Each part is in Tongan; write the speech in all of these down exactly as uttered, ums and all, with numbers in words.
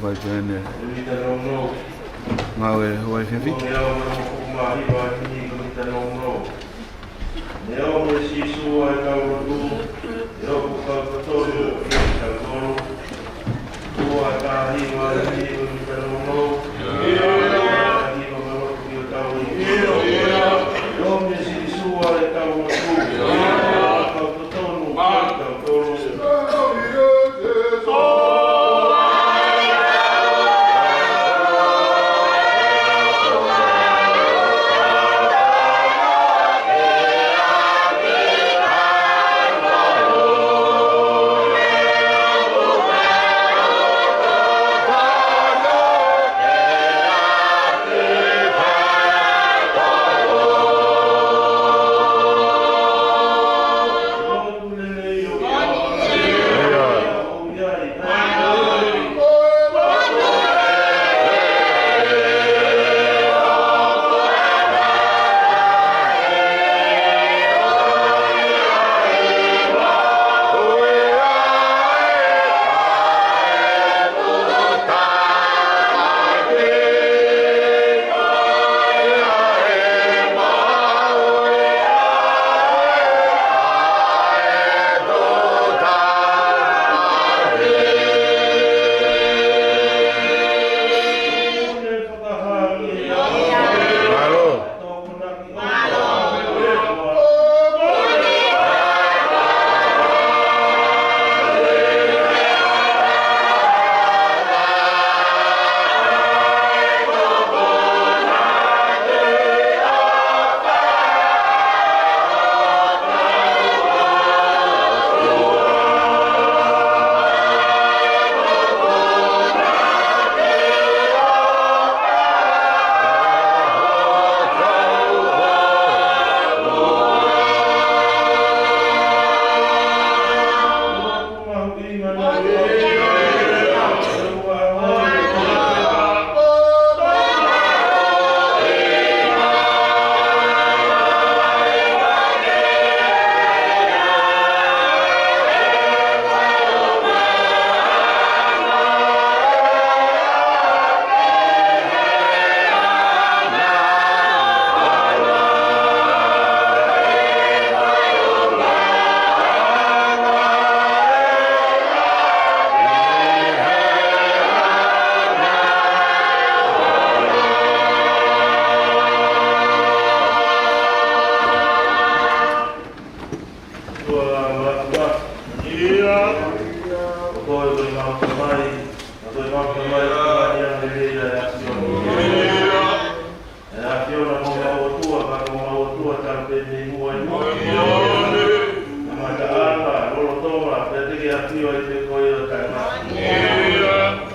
Ko ʻene ngāue ʻo e fiefia. Neongo ʻa e Sīsū ʻa e kau lotu, ʻe ʻoku kau totonu ʻa kitautolu. Ua taha hiva ʻi he ʻi he tanono. Ia. Hiva malotu ki o tau ʻi he. Ia. Neongo ʻa e Sīsū ʻa e kau lotu, ʻe ʻoku kau totonu ʻa kitautolu. Ko e mau tamai, ko e mau tamai, ko e mau tamai, ʻa e ʻAfiona mo ʻAfiona mo ʻAfiona, ka ko ʻemau ʻOtua, talu pē mei muʻa ʻi muʻa. Naʻa mataʻanga, lolotonga, pea te ke ʻafio ai pē koe ʻo taʻengata.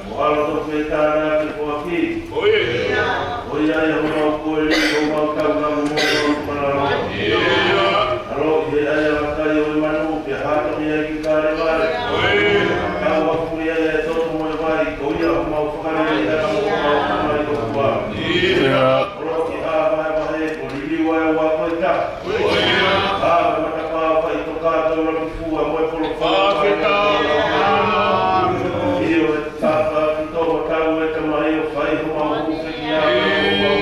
Mo ʻAlo tofu e tāne ake foaki. Ko ia ia homau koeli, homau taulamu mo homau malalo. ʻAlo ʻi he ʻai ʻa e kai ʻo e manu, pea hātoki ai ki Kalevale. Tau afu ia e toto mo e vai, ko ia homau fakalelei ʻa e mau homau tamai ʻOtua. ʻAlo ki ʻa vahevahe, ko liliu ʻa e ua ko e taha. ʻA e matapā faʻitoka, ko e laki fua mo e polokalama. ʻIo e tapa ki tō tau e tamai ʻo fai homau hūfekia. ʻO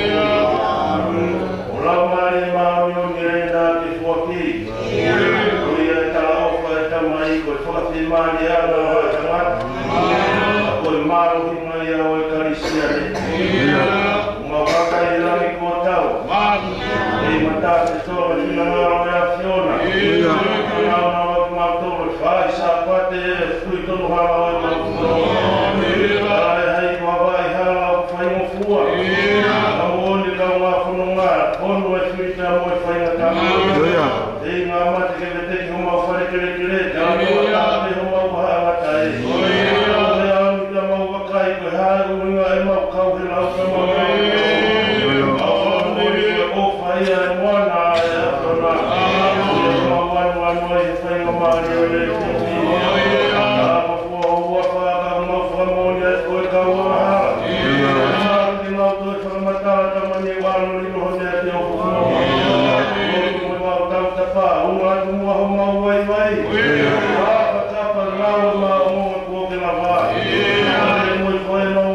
Laumālie Māʻoniʻoni ē naʻa ke foaki. Ko ia e talaʻofa e tamai ko e fakafiemālie ʻa e tangata. Ko e mālohi mai ʻa e Kalisitiane. Mau kakai e langi kuo tau. Ei mata te tō ma finangalo e ʻAfiona. Nau nau atu mau tō e fai Sāpate e kui tonu hala o e mau tō. Ala e hai kua vai hala o fai mo fua. Ka moʻoni kau ngā fononga, ono e fili pea mo e faingataʻa. Ei ngā mate ke veteki homau fale kelekele, ka mo e tape homau vahaʻangata ē. Ko e ʻaho ni ka mau kai ko e hā e ʻuhinga ʻemau kau he lau ka mau. Au au mo ni ko e ʻofa ia e moana e ʻAfiona. Ia mau anu anu ai he faingamālie ʻo e lēsoni. Ka mau fua ua fa ka mau fakamoʻoni ai ko e kau angahala. Ia mau ki mau toe fakamatala tamani e walo ni noho mea ki o fukuma. Ko e mau tau tapa, unga atu mua homau vaivai. Ia fakatapa lau mau mo kuo ke lava. Ia mo e koe mau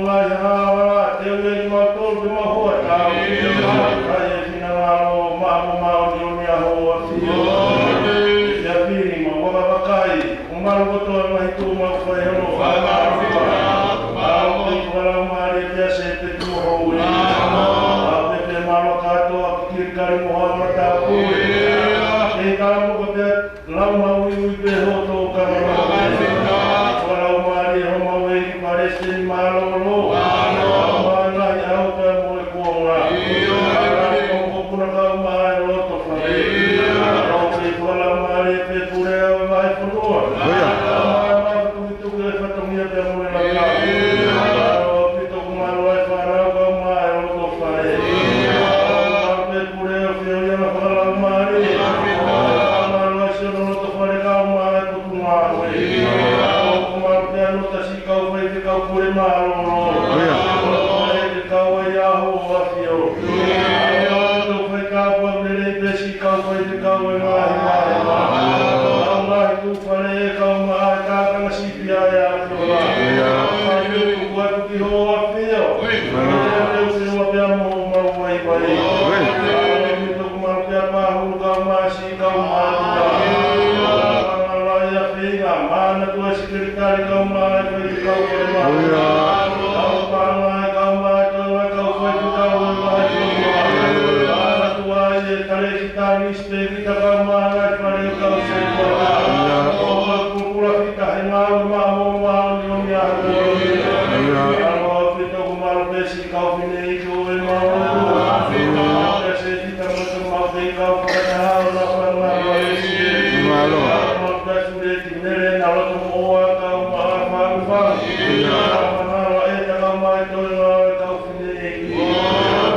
Māʻoniʻoni ʻa Hoʻo ʻAfio. Efiafi ni mau vakavakai, ʻoku malu kotoa e ngaahi tuʻu mau fai hono fakalaumālie. ʻOku fakalaumālie pea se petu mo houe. ʻOku pehē mālō kātoa ki Kilikali mo haʻa matāpule. ʻE kalamuka pea lau mau ui ui pē hoto kama mau. Fakalaumālie homau ʻEiki Palesiteni mālōlō. Mālō. Mālō e ngaahi ʻaho pea mo e kuonga. Mālō e kau punakau mo e loto fale. Mālō pē fakalaumālie pē pule ʻa e vahefonua. Mālō e mafatukituki e fatongia pea mo e lakanga. Mālō ʻaupito ʻoku mālō ai e fānau kau mo e loto fale. Mālō pē pule ʻo e feohi ʻa e fakalaumālie. Mālō ai siʻono loto fale kau mo e potungāue. Mālō pē ʻa e nofo ʻa e siʻi kau faifekau pule mālōlō. Mālō e kau ai ʻa Hoʻo ʻAfio. Mālō ʻaupito e faifekau pule lelei pē siʻi kau faifekau e ngaahi vahevahe. Kau ngaahi tuʻu fale kau mo e tākanga siʻi pea ʻa e ʻAfio. Mālō ʻaupito ʻoku ʻoatu ki Hoʻo ʻAfio. Mālō. Mālō pē ʻa e feʻunga pea mo homau vaivai. Mālō ʻaupito ʻoku malu pē ʻa Pāhulu kau mo e siʻi kau mātuʻa. Mālō ai ʻa e feinga, mālō ʻaupito e sikelitali kau mo e faifekau pule mālōlō. Mālō pē ʻa e kau mātuʻa, kau faifekau mo e faifekau. Mālō ʻaupito ai e talēkita, nisi pē kita kau mo e ngaahi fale kau setuata. Mālō ʻaupito ʻa e kula fita he ngāue maʻa mo māʻoniʻoni ʻa Hoʻo ʻAfio. Mālō ʻaupito ʻoku malu pē siʻi kau fineʻeiki ʻo e mau lotu. Mālō pē ʻa Setita mo e kau mau kei kau fakataha ʻo na fanga ʻo e si. Mālō. Mālō pē ʻa Suleti Mele na loto mo ʻoa kau mo e fanga fanga. Mālō ʻa e ta kau mai toenga ʻo e kau fineʻeiki.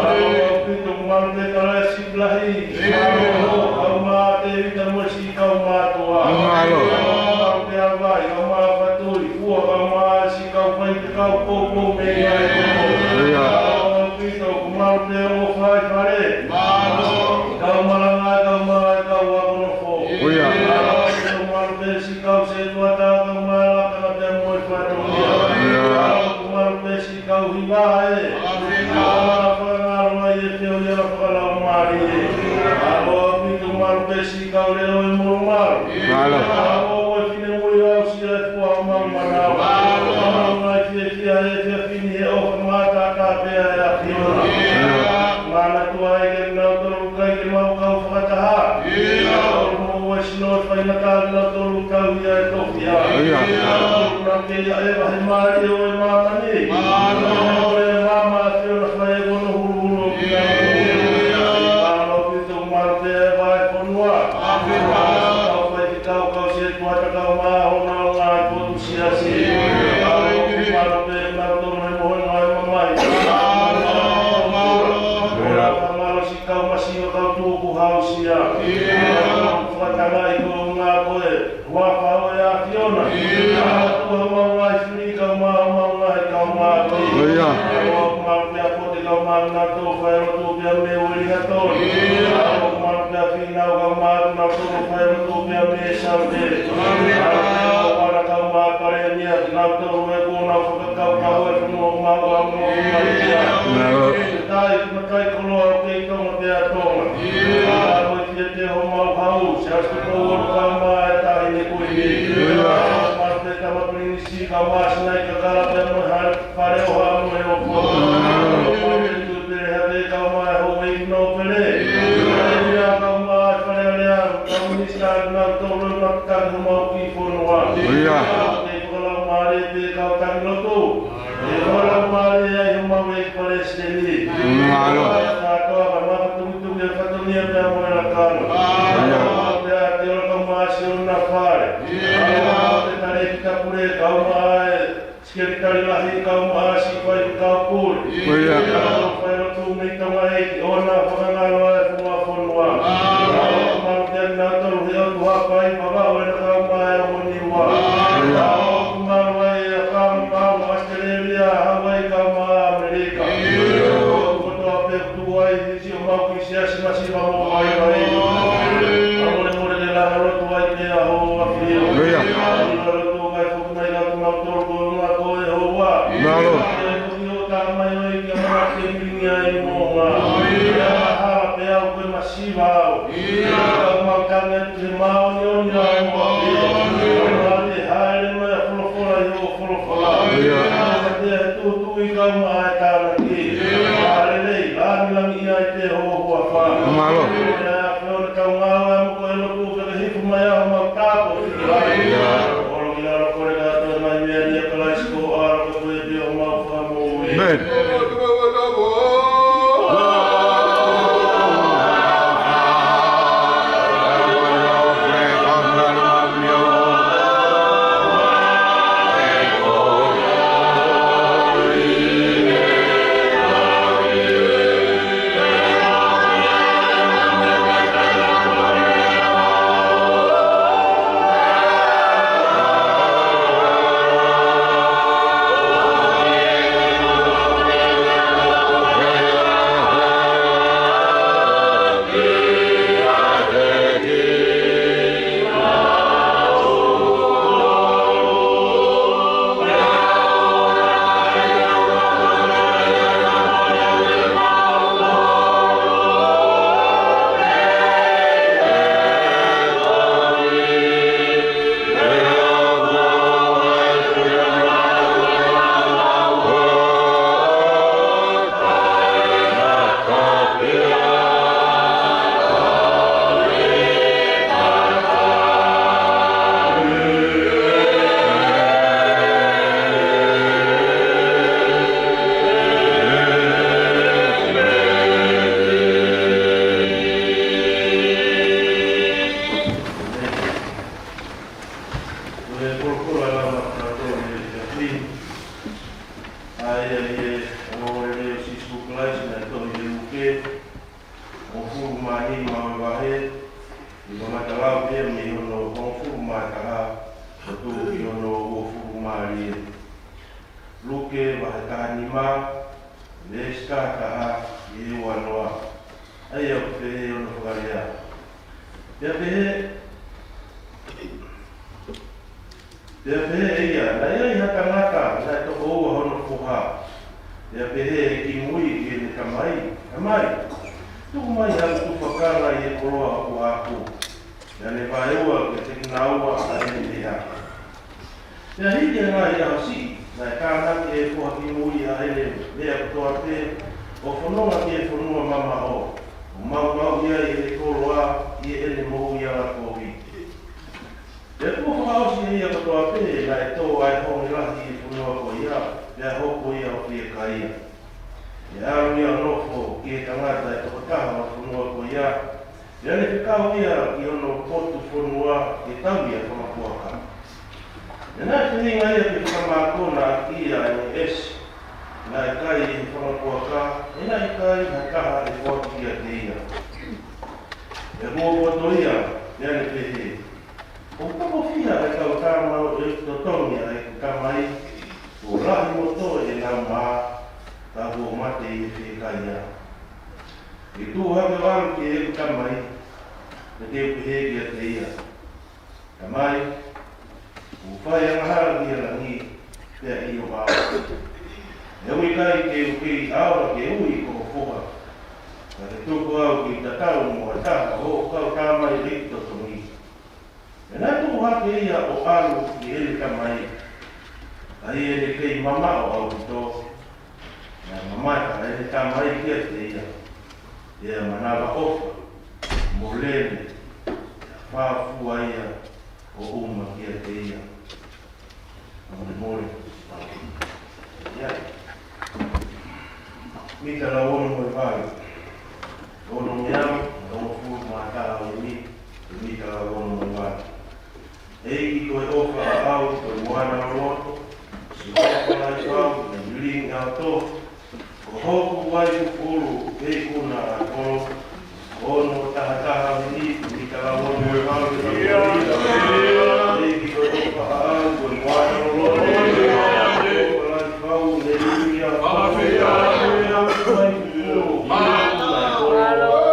Mālō ʻaupito ʻoku malu pē ʻa Kalasi Lahi. Mālō kau mo e Tēvita mo e siʻi kau mātuʻa. Mālō. Mālō pē ʻa Vai, kau mo e Fatui, Fua, kau mo e siʻi kau faifekau poupou mei he ngaahi poupou. ʻIo. Mālō ʻaupito ʻoku malu pē ʻa e ʻofefale. Mālō. Kau malanga, kau mo e kau ako nofo. ʻIo. Mālō ʻaupito ʻoku malu pē siʻi kau setuata, kau mo e lakanga pea mo e fatongia. ʻIo. Mālō ʻoku malu pē siʻi kau hiva ē. Mālō ʻa e fakangaloʻi e feohi ʻa e fakalaumālie. Mālō ʻaupito ʻoku malu pē siʻi kau leʻo ʻi Molumalu. Mālō. Mālō ʻa e finemui ʻo aʻusia e fua ʻo homau manava. Mālō ʻa e ngaahi fiefia he efiafi ni he ʻofa maʻa e ʻAfio. Mālō ʻaupito ai ke nau tolu kai ke mau kau fakataha. Mālō mo e sino faingataʻa ke nau tolu tauhi ʻa e tofiʻa. ʻIo. Mālō ke ʻi ai e vahe mālie ʻo e māmani. Mālō e māmani ʻAfio na fai e kono huluhulu ʻo kinautolu. Mālō ʻaupito ʻoku malu pē ʻa e vahefonua. Mālō kau faifekau, kau setuata, kau mo e ongoongo ʻa e potu siasi. Mālō ʻoku malu pē ʻa kinautolu he mohenga ʻo e mamahi. Mālō, mālō, mālō. Mālō siʻi kau masiva, kau tuʻu kuo hausia. Mālō ʻoku fakatangaʻi ko e ngāue ko e huafa ʻo e ʻAfiona. ʻIo. Mālō ʻa homau ngaahi fili kau mo homau ngaahi kaungāʻapi. ʻIo. Mālō ʻoku malu pē ʻa Pote kau mo kinautolu failotu pea mei Uelingatoni. ʻIo. Mālō ʻoku malu pē ʻa Fīnau kau mo kinautolu failotu pea mei Saute. Mālō pē ʻa Wana kau mo e Palēmia, kinautolu ē kuo nau fakakaukau e fonua ʻo mau ʻa mo ʻIo. Mālō. Taitai, matai koloa ʻoku kei Tonga pea Tonga. ʻIo. Mālō ʻa e fiefia homau hau, Siaosi Tupou Ulu kau mo e Taʻahine Kuini. ʻIo. Mālō pē Tama Pilinisi kau mo Sinaʻi Kakala pea mo e Hale Fale ʻo Haʻa Moheofo. Mālō pē Tuʻi Pele Havea kau mo e Houʻeiki Nōpele. ʻIo. ʻIo kau mo e Fale Alea, kau Minisitā kinautolu ʻoku maʻu ʻaki homau kiʻi fonua. ʻIo. Ke fakalaumālie pē kau taki lotu. ʻE fakalaumālie ai homau ʻEiki Palesiteni. Mālō. Kātoa ka mafatukituki e fatongia pea mo e lakanga. Mālō. Pea te ola ka masi o na fale. Mālō. Te talēkita pule kau mo e sikelitali lahi kau mo e siʻi faifekau pule. ʻIo. Mālō failotu mei Tonga ʻEiki ʻo na fakangaloʻi e fua fonua. Mālō. Mālō pē ʻa kinautolu he ʻOtu Hapa ʻi Vavaʻu ʻena kau mo e Niua. ʻIo. Mālō ai ʻa Kami, Palau, ʻAositelēlia, Hauaiʻi kau mo ʻAmelika. ʻIo. Kotoa pē ʻoku tuʻu ai ʻi siʻomau kiʻi siasi masiva mo vaivai. Mālō. Mālō, mālō e langa lotu ai pē ʻa Hoʻo ʻAfio. ʻIo. Mālō lotu kai foki mai ka kimautolu ko e ngaahi ko e hoa. Mālō. Ke foki ʻo tama mai ʻo ʻEiki ʻamanaki ke milingi ai mo nga. ʻIo. Hala pē au ko e masiva. Ia. Kau mau tangi atu he māʻoniʻoni ʻo e ʻOtua. Ia. Kau mau te haere mai ʻa folofola ʻi hoʻo folofola. Ia. Kau mau te tuʻutuʻu ʻi kau maʻa e tānaki. Ia. Hālelei, langilangiʻia ʻiate ho huafa. Mālō. Ia, ʻa e ʻOtua kau ngāue ʻa mo ko e lotu fekehifo mai ʻa homau tāpuaki. Ia. Olo ki lalo kole kātoa mai meia Kalaisi ko ho ʻAlo ko e ʻEiki ʻo homau Fakamoʻui. ʻĒmeni. Ko e folofola ʻa e ʻOtua ʻi he efiafi ni, ʻa ia ʻi he ongoongolelei ʻo Sīsū Kalaisi naʻe tohi ʻe Luke, hongofulu mā nima ʻo e vahe, ʻi he kamata lau pē mei hono hongofulu mā taha, ʻo tuʻu ki hono uofulu mā ua. Luke vahe taha nima, veesi taha taha ki he ua noa. ʻA ia ʻoku pehē hono fakalea. Pea pehē, pea pehē ʻe ia, naʻe ʻi ai ha tangata, naʻe toko ua hono foha. Pea pehē ʻe he kimui ki heʻene tamai, Tamai, tuku mai haku tufakanga ʻi he koloa ʻoku ʻaʻaku. Pea ne vaeua kiate kinaua ʻa ʻene meʻa. Pea hili ha ngaahi ʻaho siʻi, naʻe tānaki ʻe he foha kimui ʻa ʻene meʻa kotoa pē, ʻo fononga ki he fonua mamaʻo, ʻo maumauʻi ai ʻene koloa ʻi heʻene moʻui angakovi. Pea kuo fakaʻosi ʻe ia kotoa pē, naʻe tō ʻa e honge lahi ʻi he fonua ko ia, pea hoko ia ʻo fiekaia. Pea ʻalu ia ʻo nofo ki he tangata ʻe toko taha ʻo e fonua ko ia, pea ne fekau ia ki hono potu fonua ke tauhi ʻa e fanga puaka. Pea naʻe feinga ia ke fakamākona ʻaki ia ʻa e ongo ʻesi naʻe kai ʻe he fanga puaka, he naʻe ʻikai ha taha ʻe foaki kiate ia. Pea kuo poto ia, pea ne pehē, ʻOku toko fiha ʻa e kau tama ʻo e totongi ʻa ʻeku tamai, kuo lahi mo toe ʻenau mā, ka kuo mate ʻi he fiekaia. Ke u tuʻu hake ʻo ʻalu ki heʻeku tamai, pea te u pehē kiate ia, Tamai, kuo fai angahala ki he langi, pea ʻi ho ʻao. He ʻoku ʻikai te u kei ʻaonga ke ui ko ho foha, ka ke tuku au ke u tatau mo ha taha ʻo hoʻo kau tama ʻi he totongi. Pea naʻe tuʻu hake ia ʻo ʻalu ki heʻene tamai, ka ʻi heʻene kei mamaʻo ʻaupito, naʻe mamata ʻa ʻene tamai kiate ia, pea manavaʻofa, mo lele, pea fāfua ia ʻo ʻuma kiate ia. Mole mole. Ia. Mika lau ono mo e valu. Ono mei he hongofulu mā taha ʻo e ʻimi, mika lau ono mo e valu. ʻEiki ko e ʻofa ʻaʻau, ko e moana loloto, Sihova ko e lahi fau, ne lilingi ʻa hoʻo tohi, ko hoku vai fufulu, kei kuna ʻa e kolo, ono taha taha mini, mita ono mo e valu, ʻEiki ko e ʻofa ʻaʻau, ko e moana loloto, ko e lahi fau, ne lilingi ʻa hoʻo tohi, ko hoku vai fufulu, kei kuna ʻa e kolo.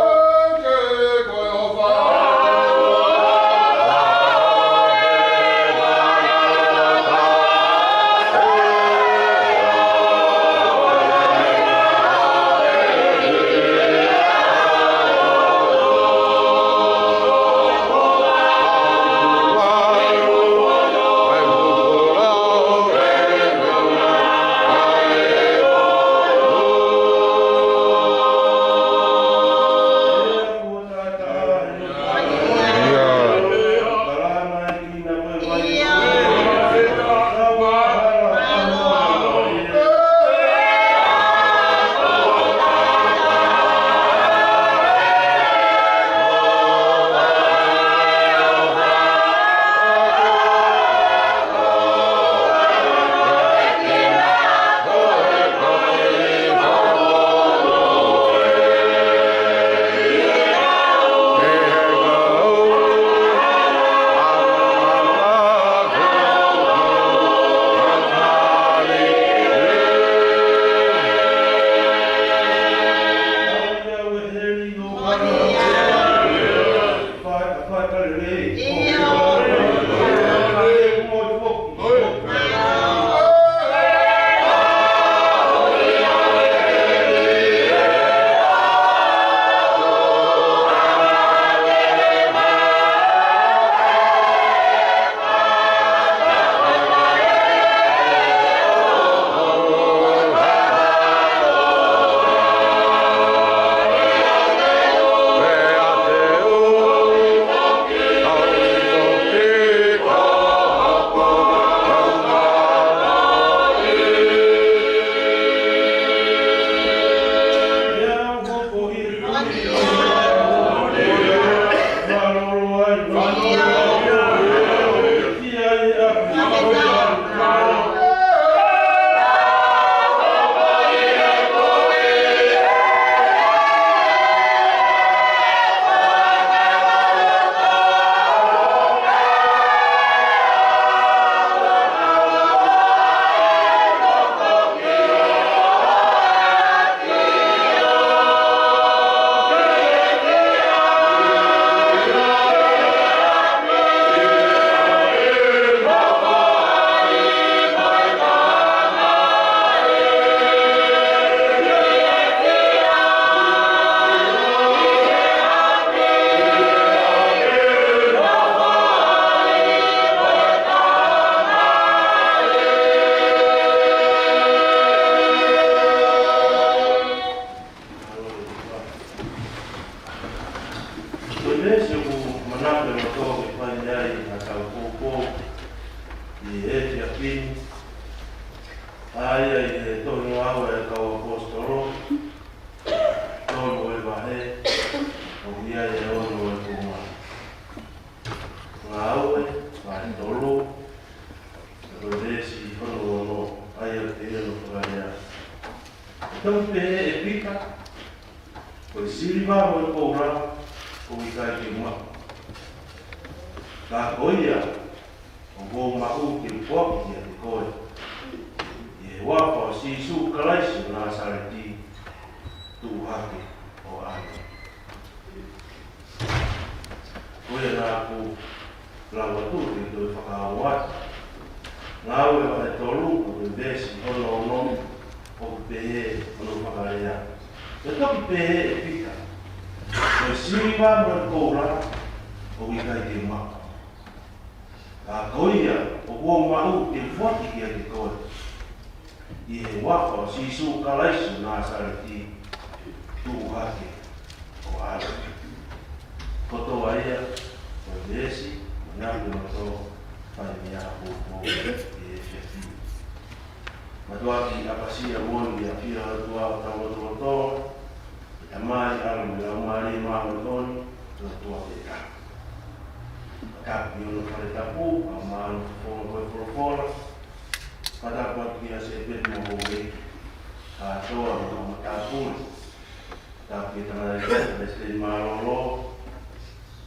Ko e veesi ʻoku ou manako ʻi loto ke fai mei ai ʻetau poupou ʻi he efiafi ni, ʻa ia ʻi he tohi Ngāue ʻa e Kau ʻAposetolo, tolu ʻo e vahe, ʻoku ʻi ai e ono ʻo e konga. Ngāue, vahe tolu, ko e veesi hono ono, ʻa ia ʻoku pehē hono fakalea: Pea toki pehē ʻe Pita, Ko e siliva mo e koula ʻoku ʻikai te u maʻu, ka ko ia ʻoku ou maʻu te u foaki kiate koe, ʻi he huafa ʻo Sīsū Kalaisi ʻo Nāsaleti, tuʻu hake ʻo ʻalu. Ko ia naʻa ku lau atu ke toe fakaongo atu. Ngāue vahe tolu, ko e veesi hono ono, ʻoku pehē hono fakalea: Pea toki pehē ʻe Pita, Ko e siliva mo e koula ʻoku ʻikai te u maʻu, ka ko ia ʻoku ou maʻu te u foaki kiate koe, ʻi he huafa ʻo Sīsū Kalaisi ʻo Nāsaleti, tuʻu hake ʻo ʻalu. Kotoa ia ʻa e veesi manako ʻi loto, fai mei ai ʻa e poupou ʻi he efiafi ni. Mātuʻaki ʻapasia moʻoni ʻa e ʻafio ʻa e ʻOtua ʻi hotau lotolotonga, ʻe Tamai, ʻAlo mo e Laumālie Māʻoniʻoni, ʻOtua pē taha. Tapu ʻi hono fale tapu, kae ʻumaʻā hono fofonga ko e folofola. Fakatapu atu kia Sēpeni mo Houʻeiki kātoa mo e kau matāpule. Tapu ki he tangataʻeiki Palesiteni Mālōlō.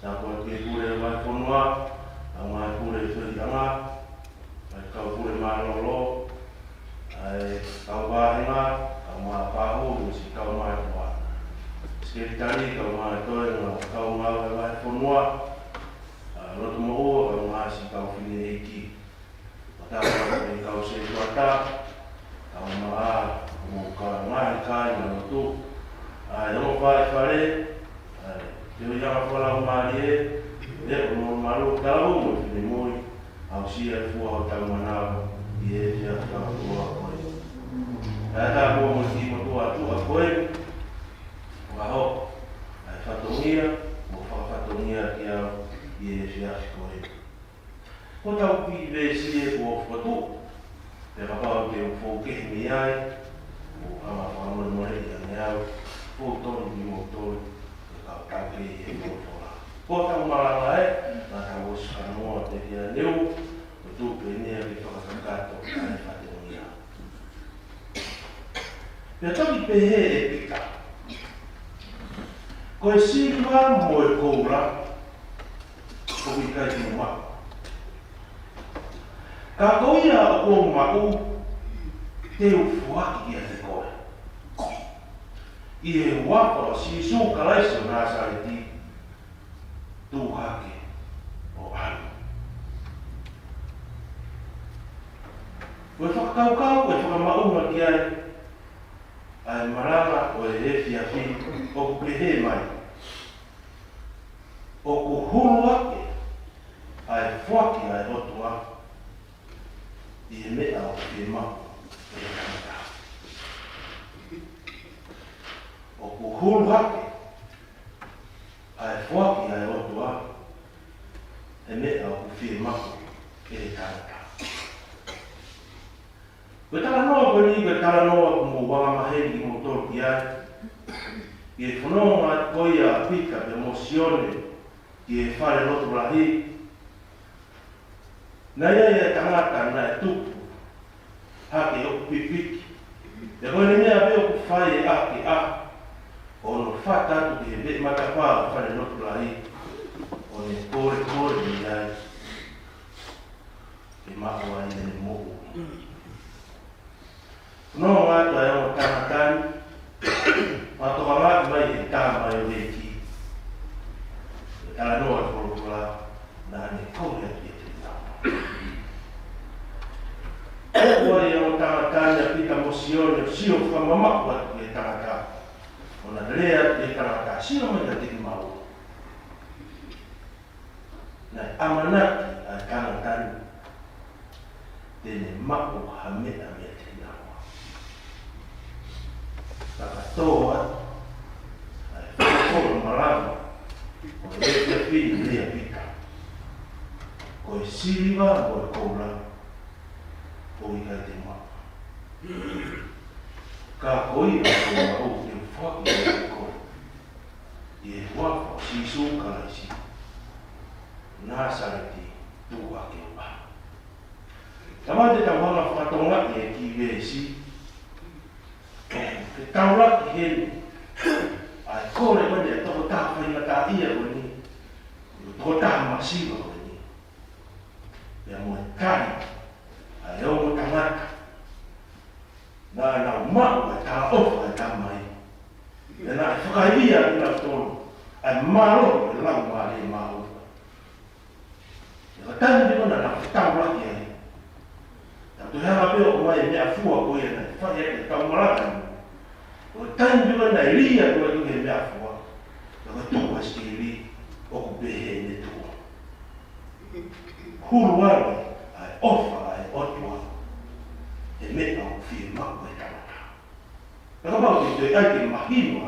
Tapu atu ki he pule vahefonua, kae ʻumaʻā e pule fehiʻanga, ʻa e kau pule mālōlō, ʻa e kau vāhenga, kae ʻumaʻā Pāhou mo siʻi kau mātuʻa. Sekelitali, kae ʻumaʻā e toenga ʻo e kau ngāue vahefonua, ʻa Lotomoʻua, kae ʻumaʻā siʻi kau fineʻeiki. Fakatapu atu ki he kau sētuata, kae ʻumaʻā homou ngaahi kāingalotu, ʻa e ongo faifale, ʻa e teuʻi ʻanga fakalaumālie, ʻa e ongo malu, talavou mo e finemui, aʻusia e fua hotau manava ʻi he efiafi fakakoloa ko eni. Kae ʻatā muʻa mo e kiʻi motuʻa tuʻa ko eni, ʻo ka hoko ʻa e fatongia mo e fakafatongia kiate au ʻi he efiafi ko eni. Ko ʻetau kiʻi veesi ʻe ua fokotuʻu, pea kapau te u fou kehe mei ai, mou hanga fakamolemoleʻi ange au, fou tonu kimoutolu, ke kau taukei he folofola. Ko ʻetau malanga ē, naʻa tau ʻosi fanongo atu ki ai ʻaneuhu, ko e tuʻu pē ʻeni ia ke fakakakato ʻa e fatongia. Pea toki pehē ʻe Pita, Ko e siliva mo e koula ʻoku ʻikai te u maʻu, ka ko ia ʻoku ou maʻu te u foaki kiate koe. ʻI he huafa ʻo Sīsū Kalaisi ʻo Nāsaleti, tuʻu hake Ko e fakakaukau ʻe fakamaʻunga ki ai ʻa e malanga ʻo e efiafi ʻoku pehē mai: ʻOku hulu hake ʻa e foaki ʻa e ʻOtua ʻi he meʻa ʻoku fiemaʻu ʻe he tangata. ʻOku hulu hake ʻa e foaki ʻa e ʻOtua ʻi he meʻa ʻoku fiemaʻu ʻe he tangata. Ko e talanoa ko eni, ko e talanoa ʻoku mou angamaheni kimoutolu ki ai, ʻi he fononga ko ia ʻa Pita pea mo Sione ki he fale lotu lahi. Naʻe ʻi ai e tangata naʻe tupu hake ʻoku pipiki. Pea ko ʻene meʻa pē ʻoku fai ʻaki ʻa hono fata atu ki he veʻe matapā ʻo e fale lotu lahi, ʻo ne kolekole mei ai ke maʻu ai ʻene moʻui. Nō ngata e ongo tangata ni, ʻo tokangaʻi mai ʻe he tama ʻo e ʻEiki. Talanoa e folofola, naʻa ne kole atu ki he tama. Ko e ongo tangata ni ʻa Pita mo Sione, ʻo sio fakamamaʻu atu ki he tangata. ʻO na lea atu ki he tangata, sio mai ka te ki maua. Naʻe ʻamanaki ʻa e tangata ni te ne maʻu ha meʻa meiate kinaua. Ka ka tō atu ʻa e folofola malanga ʻo e efiafi ni, lea ʻa Pita: Ko e siliva mo e koula ʻoku ʻikai te u maʻu. Ka ko ia ʻoku ou maʻu te u foaki ʻi he kole. ʻI he huafa ʻo Sīsū Kalaisi ʻo Nāsaleti, tuʻu hake ʻo ʻalu. Tama, te tau hanga ʻo fakatokangaʻi e kiʻi veesi. Ke tau laka heni ʻa e kole ko eni ʻa e tokotaha faingataʻaʻia ko eni, tokotaha masiva ko eni, pea mo e tali ʻa e ongo tangata naʻa nau maʻu ʻa e talaʻofa ʻa e Tamai. Pea naʻe fakaivia kinautolu ʻa e mālohi ʻo e Laumālie Māʻolunga. Pea ko e taimi pē ko ē naʻa nau fetaulaki ai, tau toe hanga pē ʻo ʻomai e meʻafua ko ia naʻe fai ʻaki ʻetau malanga ni. Ko e taimi pē ko ē naʻe lī atu ai ki he meʻafua, pea ko e tuʻu ʻa e sikeli, ʻoku pehē ʻene tuʻu. Hulu ange ʻa e ʻofa ʻa e ʻOtua he meʻa ʻoku fiemaʻu ʻe he tangata. Pea kapau te tau ʻai ke mahino,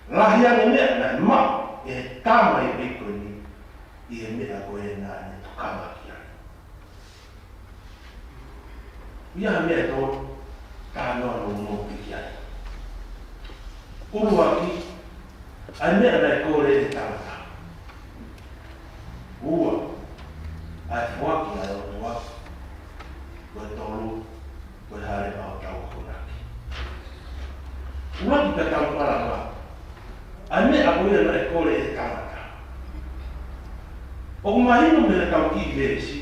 lahi ange e meʻa naʻe maʻu ʻe he tama ʻi he ʻaho ko eni ʻi he meʻa ko ē naʻa ne tokanga ki ai. ʻI ai ha meʻa ʻe tolu, talanoa ʻo mou piki ai. ʻUluaki, ʻa e meʻa naʻe kole ʻe he tangata. Ua, ʻa e foaki ʻa e ʻOtua. Ko e tolu, ko e hā leva hotau akonaki? ʻUluaki pē tau malanga, ʻa e meʻa ko ia naʻe kole ʻe he tangata. ʻOku mahino mei heʻetau kiʻi veesi,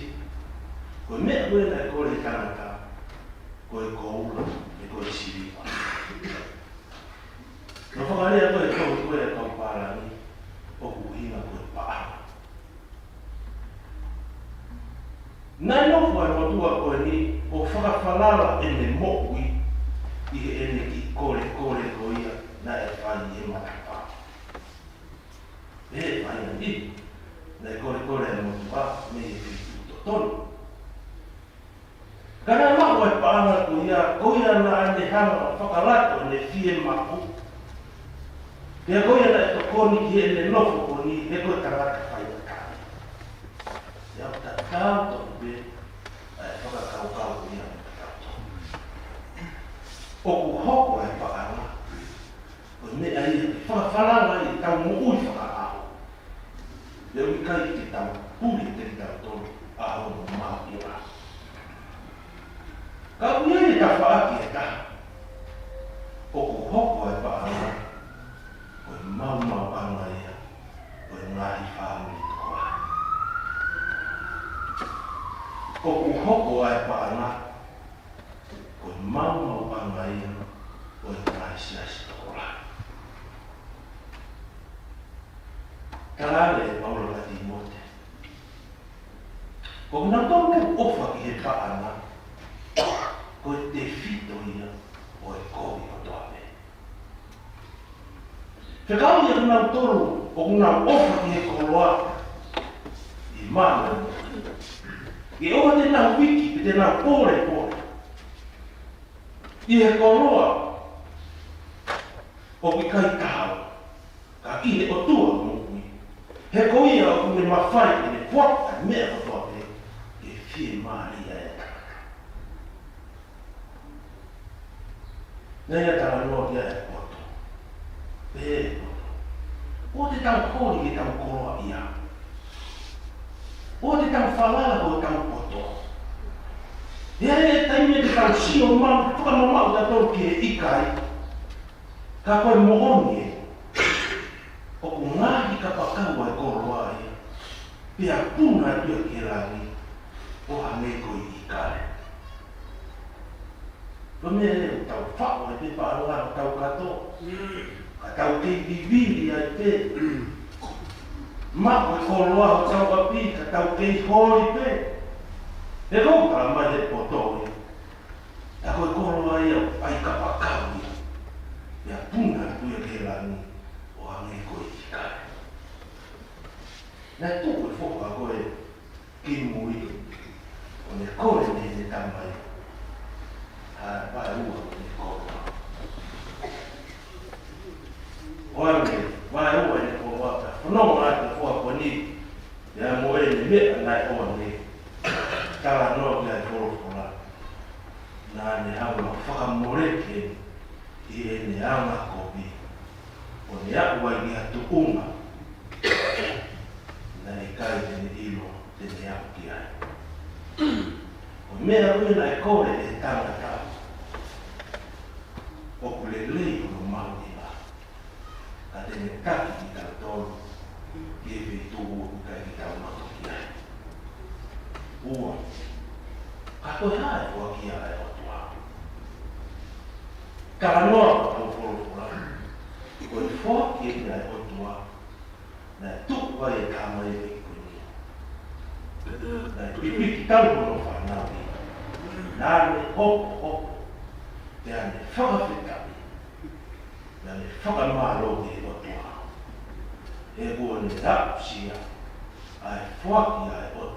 ko e meʻa ko ia naʻe kole ʻe he tangata, ko e koula, pe ko e siliva. Naʻe fakalea ko e tohi ko ē ʻa e kau pālangi, ʻoku ʻuhinga ko e paʻanga. Naʻe nofo ʻa e motuʻa ko eni ʻo fakafalala ʻene moʻui ʻi heʻene kiʻi kolekole ko ia naʻe fai ʻi he matapā. Pea ʻi he faʻahinga ni, naʻe kolekole ʻa e motuʻa mei he feituʻu totonu. Ka naʻe maʻu ʻa e paʻanga ko ia, ko ia naʻa ne hanga ʻo fakalato ʻene fiemaʻu. Pea ko ia naʻe tokoni ki heʻene nofo ko eni, he ko e tangata faingataʻa. Pea ʻoku tatau tofu pē ʻa e fakakaukau ko ia mo kitautolu. ʻOku hoko ʻa e paʻanga ko e meʻa ia ke fakafalala ai ʻetau moʻui fakaʻaho. Pea ʻoku ʻikai ke tau puli ʻe kitautolu ʻa hono mahuʻinga. Ka ʻoku ʻi ai e tafaʻaki ʻe taha. ʻOku hoko ʻa e paʻanga ko e maumauʻanga ia ʻo e ngaahi fāmili tokolahi. ʻOku hoko ʻa e paʻanga ko e maumauʻanga ia ʻo e ngaahi siasi tokolahi. Tala ange ʻe Paula kia Tīmote, ko kinautolu ʻoku ʻofa ki he paʻanga, ko e tefito ia ʻo e kovi kotoa pē. Fekau ia kinautolu ʻoku nau ʻofa ki he koloa ʻi māmani, ke ʻoua te nau viki pe te nau pōlepole ʻi he koloa ʻoku ʻikai taau, ka ki he ʻOtua moʻui. He ko ia ʻoku ne mafai ke ne foaki ʻa e meʻa kotoa pē ke fiemālie ai e tangata. Naʻe talanoa ki ai e poto. Pehē e poto, ʻoua te tau holi ke tau koloaʻia. ʻOua te tau falala ki hotau poto. He ʻe ʻi ai e taimi te tau sio mai, fakamamaʻu tautolu ki he ʻikai. Ka ko e moʻoni ē, ʻoku ngaahi kapakau ʻa e koloa ia, pea puna atu ia ki he langi ʻo hangē ko e ʻikale. Ko e meʻa ē ʻoku tau faʻo ai pē paʻanga ʻo tau kato, ka tau kei vivili ai pē. Maʻu e koloa ʻo tau ʻapi, ka tau kei holi pē. He ʻoku tala mai he poto ē, ka ko e koloa ia ʻoku ʻai kapakau ia, pea puna atu ia ki he langi ʻo hangē ko e ʻikale. Naʻe tuʻu e foha ko ē ki mui, ʻo ne kole mei heʻene tamai ha vaeua ʻo ʻene koloa. ʻOange vaeua ʻene koloa, pea fononga atu e foha ko eni ia mo ʻene meʻa naʻe ʻoange. Talanoa ki ai e folofola, naʻa ne hanga ʻo fakamoleki ʻi heʻene anga kovi, ʻo ne aʻu ai ki ha tuʻunga naʻe ʻikai te ne ʻilo te ne aʻu ki ai. Ko e meʻa ko ē naʻe kole ʻe he tangata, ʻoku lelei hono mahuʻinga, ka te ne taki kitautolu ki he feituʻu ʻoku ʻikai ke tau loto ki ai. Ua, ka ko e hā e foaki ʻa e ʻOtua? Talanoa ʻa e folofola, ko e foaki ʻa e ʻOtua, naʻe tuʻu ai e tama ʻi he ʻeiki ko eni. Naʻe pipiki talu hono fānau, naʻa ne hopohopo, pea ne fakafetaʻi, naʻa ne fakamālō ki he ʻOtua. He kuo ne aʻusia ʻa e foaki ʻa e ʻOtua.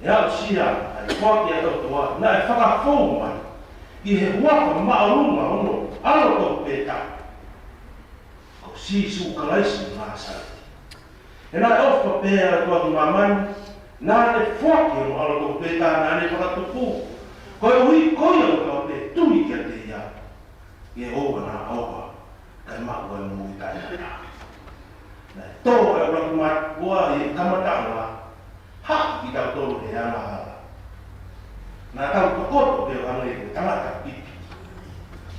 ʻE aʻusia ʻa e foaki ʻa e ʻOtua naʻe fakafou mai ʻi he huafa māʻolunga hono ʻAlo tofu pē taha, ko Sīsū Kalaisi ʻo Nāsaleti. He naʻe ʻofa pehē ʻa e ʻOtua ki māmani, naʻa ne foaki hono ʻAlo tofu pē taha naʻa ne fakatupu, koeʻuhi ko ia ʻoku tau pē tui kiate ia, ke ʻoua naʻa ʻofa, kae maʻu ʻa e moʻui taʻengata. Naʻe tō ʻa e ʻuluaki mātuʻa ʻi he kamataʻanga, haʻi kitautolu he angahala. Naʻa tau tokoto pē ʻo hangē ko e tangata pipi.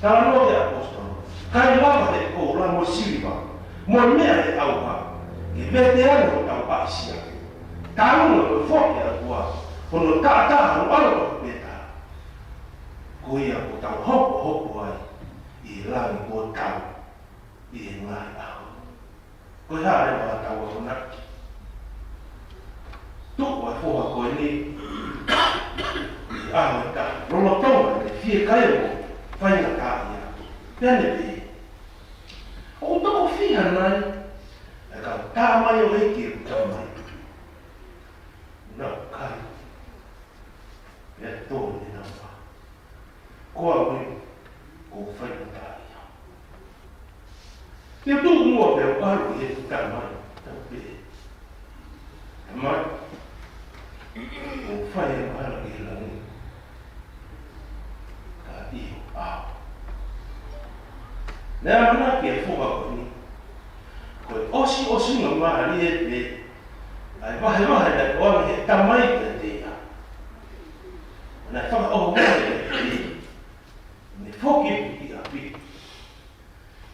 Talanoa ki ai e ʻaposetolo, ʻikai lava ʻe he koula mo e siliva mo e meʻa ʻe ʻauha ke vete ange hotau paʻisia. Talu ʻa e foaki ʻa e ʻOtua, hono taʻataʻa hono ʻAlo tofu pē taha, ko ia ʻoku tau hopohopo ai ʻi he langi kuo tau ʻi he ngaahi ʻaho. Ko e hā leva ʻetau akonaki? Tuʻu ʻa e foha ko eni ʻi he ʻaho ʻe taha, lolotonga ʻene fiekaia mo faingataʻaʻia, pea ne pehē, ʻoku toko fiha nai ʻa e kau tamaioʻeiki ʻeku tamai? Naʻa ku kai, pea tō ʻenau vā. Ko au eni, ʻoku ou faingataʻaʻia. Te u tuʻu muʻa pea u ʻalu ki heʻeku tamai, tau pehē, Tamai, ʻoku ou fai angahala ki he langi, ka ʻi ho ʻao. Naʻe ʻamanaki ʻa e foha ko eni ko e ʻosiʻosingamālie pē ʻa e vahevahe naʻe ʻoange ʻe he tamai kiate ia. Naʻe fakaʻohovale kiate ia, ne foki ki ʻapi,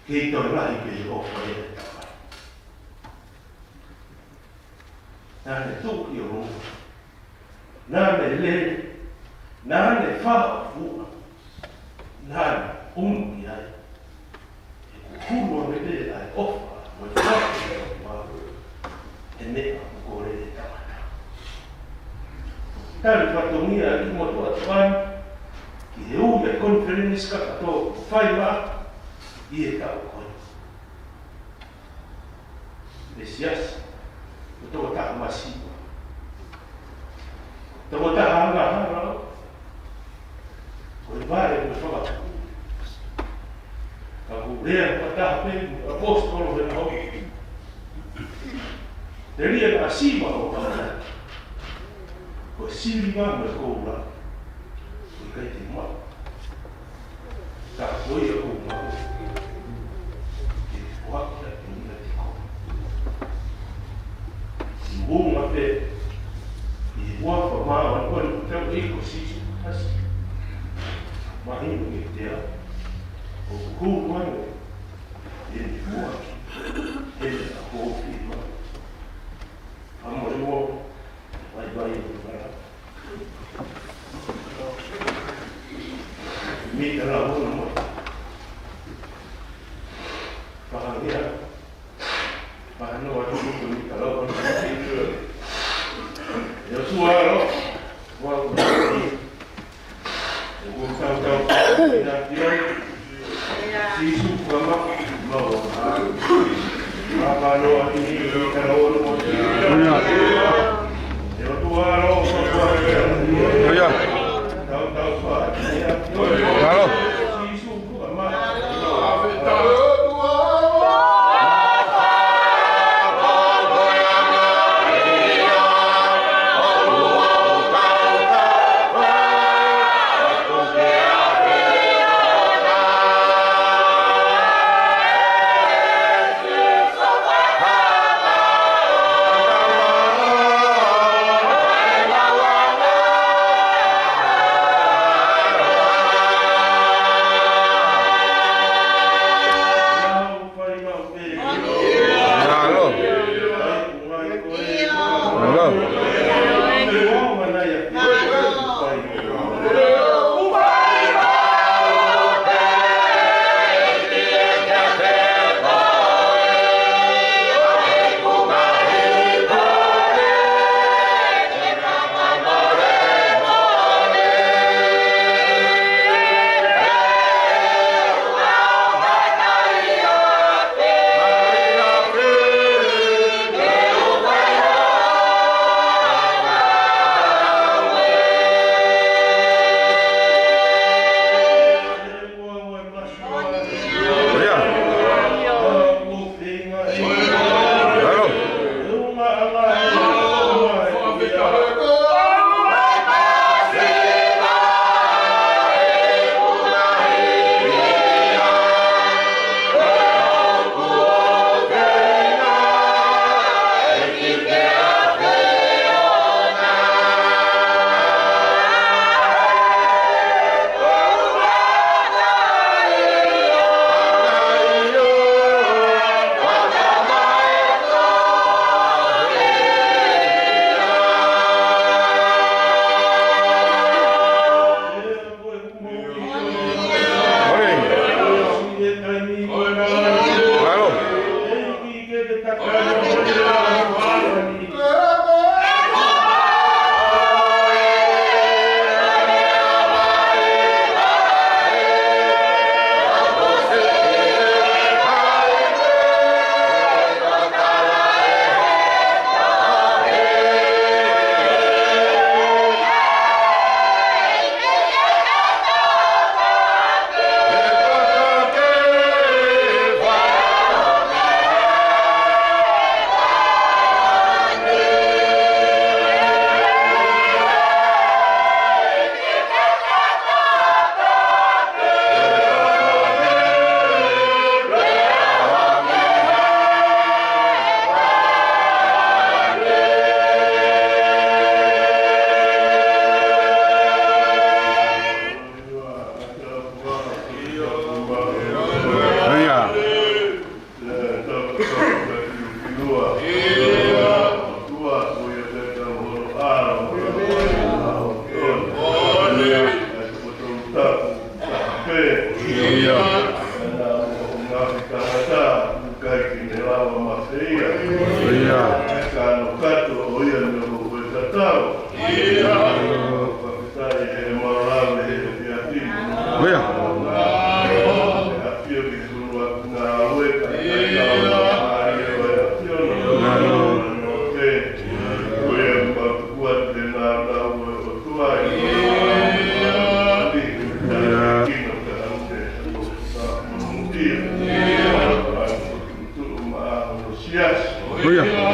kei toe lahi pē ʻofa ʻa e tamai. Naʻa ne tuʻu ki ʻolunga, naʻa ne lele, naʻa ne fakaʻofoʻofa, naʻa ne ʻunu ki ai. He kuo hulu ange pē ʻa e ʻofa mo e fakaʻofoʻofa he meʻa ʻoku kole ʻe he tangata. Tali fatongia ki motuʻa tuʻa ni, Ki he ʻū ia konifelenisi kakato fai mai ʻi he taʻu ko ē. ʻE siasi, ko e tokotaha masiva. Tokotaha angahala. Ko e vale ko e fakatuʻu. Ka ko e lea fakataha pē ʻaposetolo he ʻaho. Telia ka siva ʻo kamata. Ko e siliva mo e koula. Ko e kai te mau. Ka ko ia ʻoku mau. Ke foaki atu ʻi he tiko. ʻI muʻa pē. ʻI he huafa māʻoniʻoni ʻo hotau ʻEiki ko Sīsū Kalaisi. Mahino kiate au. ʻOku hū mai. ʻI he foaki. ʻI he ako ki mai. Fakamolemole. Vai, vai, vai. Mita lau ono mo. Fakahia. Fakanoa atu ko mita lau ono mo. ʻIo, ʻOtua ʻalo. Ua ko. ʻOku tau tau. ʻIa, ʻia.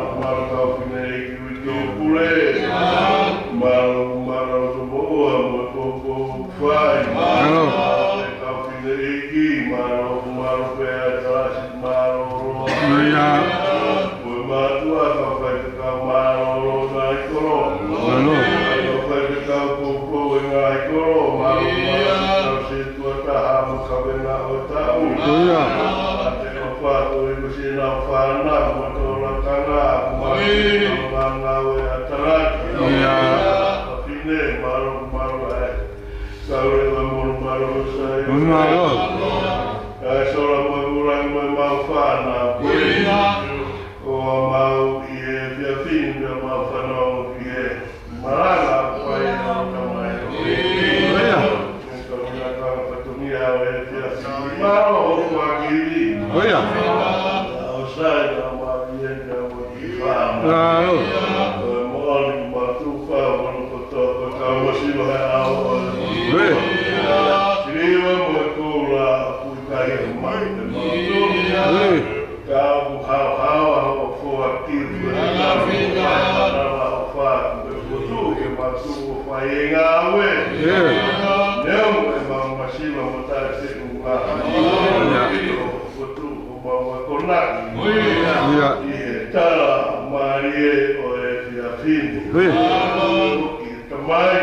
mālō, mālō kau fineʻeiki ʻUikipule. Mālō, mālō Tomoʻoa mo e poupou ʻoku fai. Mālō. Kau fineʻeiki, mālō, mālō pē ʻa e kalasi mālōlō. ʻIo. Ko e mātuʻa kau faifekau mālōlō ngaahi kolo. Mālō. Kau faifekau poupou ʻi he ngaahi kolo. Mālō, mālō kau setuata mo e kavenga ʻo e taʻu. ʻIo. ʻA e ʻofa ʻoku ʻi he siʻi nau fānau mo e tō lakanga, mo e ngaahi ngāue ʻa e tangata. ʻIo. Fafine, mālō, mālō ai. Kau e ua monu mālō sai. Mālō. ʻA e sola mo e vula mo e mau fānau. ʻIo. ʻOku mau ʻi he efiafi ni pea mau fanongo ki he malanga ʻoku fai ʻe he tamai. ʻIo. Ko e kau ina kau fatongia ʻo e efiafi ni. Mālō hoʻo fakakili. ʻIo. ʻOku sai ʻa mau ʻi he kau ʻi fāma. Mālō. Ko e moʻoni ʻoku mau tufa, moʻoni kotoa, ko e kau masiva he ʻao ʻo e. ʻIo. Siliva mo e koula, ʻoku ʻikai ke mau, ke mau tonu. ʻIo. Ka ʻoku haohaoa hoʻo foaki, ko e tau fika, ʻa e lava ʻo fā, ko e fotu, ke mau tuʻu ʻo fai e ngāue. ʻIo. Neongo ʻemau masiva mo taʻe feʻunga. ʻIo. Fotu, ʻoku mau akonaki. ʻIo. ʻI he tala mālie ʻo e efiafi ni. ʻIo. ʻI he tamai,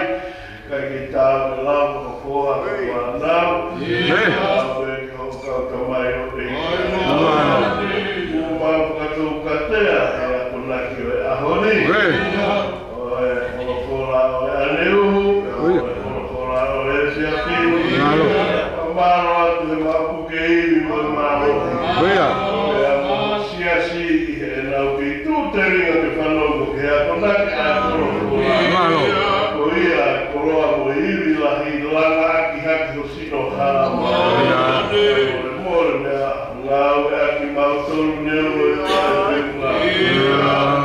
ʻikai ke tau lava ʻo foa ko fānau. ʻIo. Tau pē ki hoʻo kau tamai ʻo e. ʻIo. Kuo mau fakatoukatea he akonaki ʻo e ʻaho ni. ʻIo. ʻO e folofola ʻo e ʻaneuhu, ʻo e folofola ʻo e efiafi ni. Mālō. Mālō atu he mau puke ivi mo e mālō. ʻIo. Pea mo e siasi ʻi heʻenau kei tuʻu telinga ke fanongo ki he akonaki ʻa e folofola. Mālō. Ko ia e koloa mo e ivi lahi, langa ʻaki hake ho sino hala. ʻIo. Mole mole meʻa ngāue ʻaki mautolu neongo e ʻai e feʻunga. ʻIo.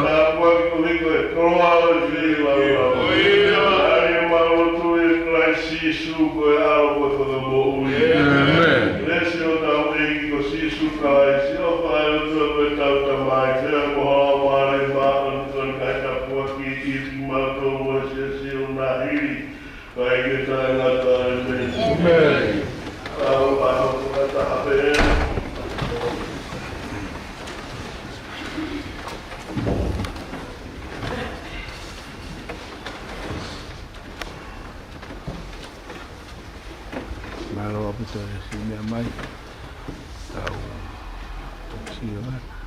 Tāpuaki koeʻuhi ko e koloa ʻo e feilaulau. ʻIo. ʻAli ʻemau lotu ʻia Kalaisi Sīsū ko e ʻAlo ko e Fakamoʻui. ʻĒmeni. Kelesi ʻa hotau ʻEiki ko Sīsū Kalaisi, ʻofa ʻa e ʻOtua ko ʻetau Tamai, feohi mo e Laumālie Māʻoniʻoni, kae tāpuakiʻi kimautolu mo e siasi ʻo nahili, kae ʻikai ke taʻengata. ʻĒmeni. ʻĒmeni. Tau ʻalu fakataha pē. Mālō ʻaupito e siʻi meʻa mai. Tau, tau sio ā.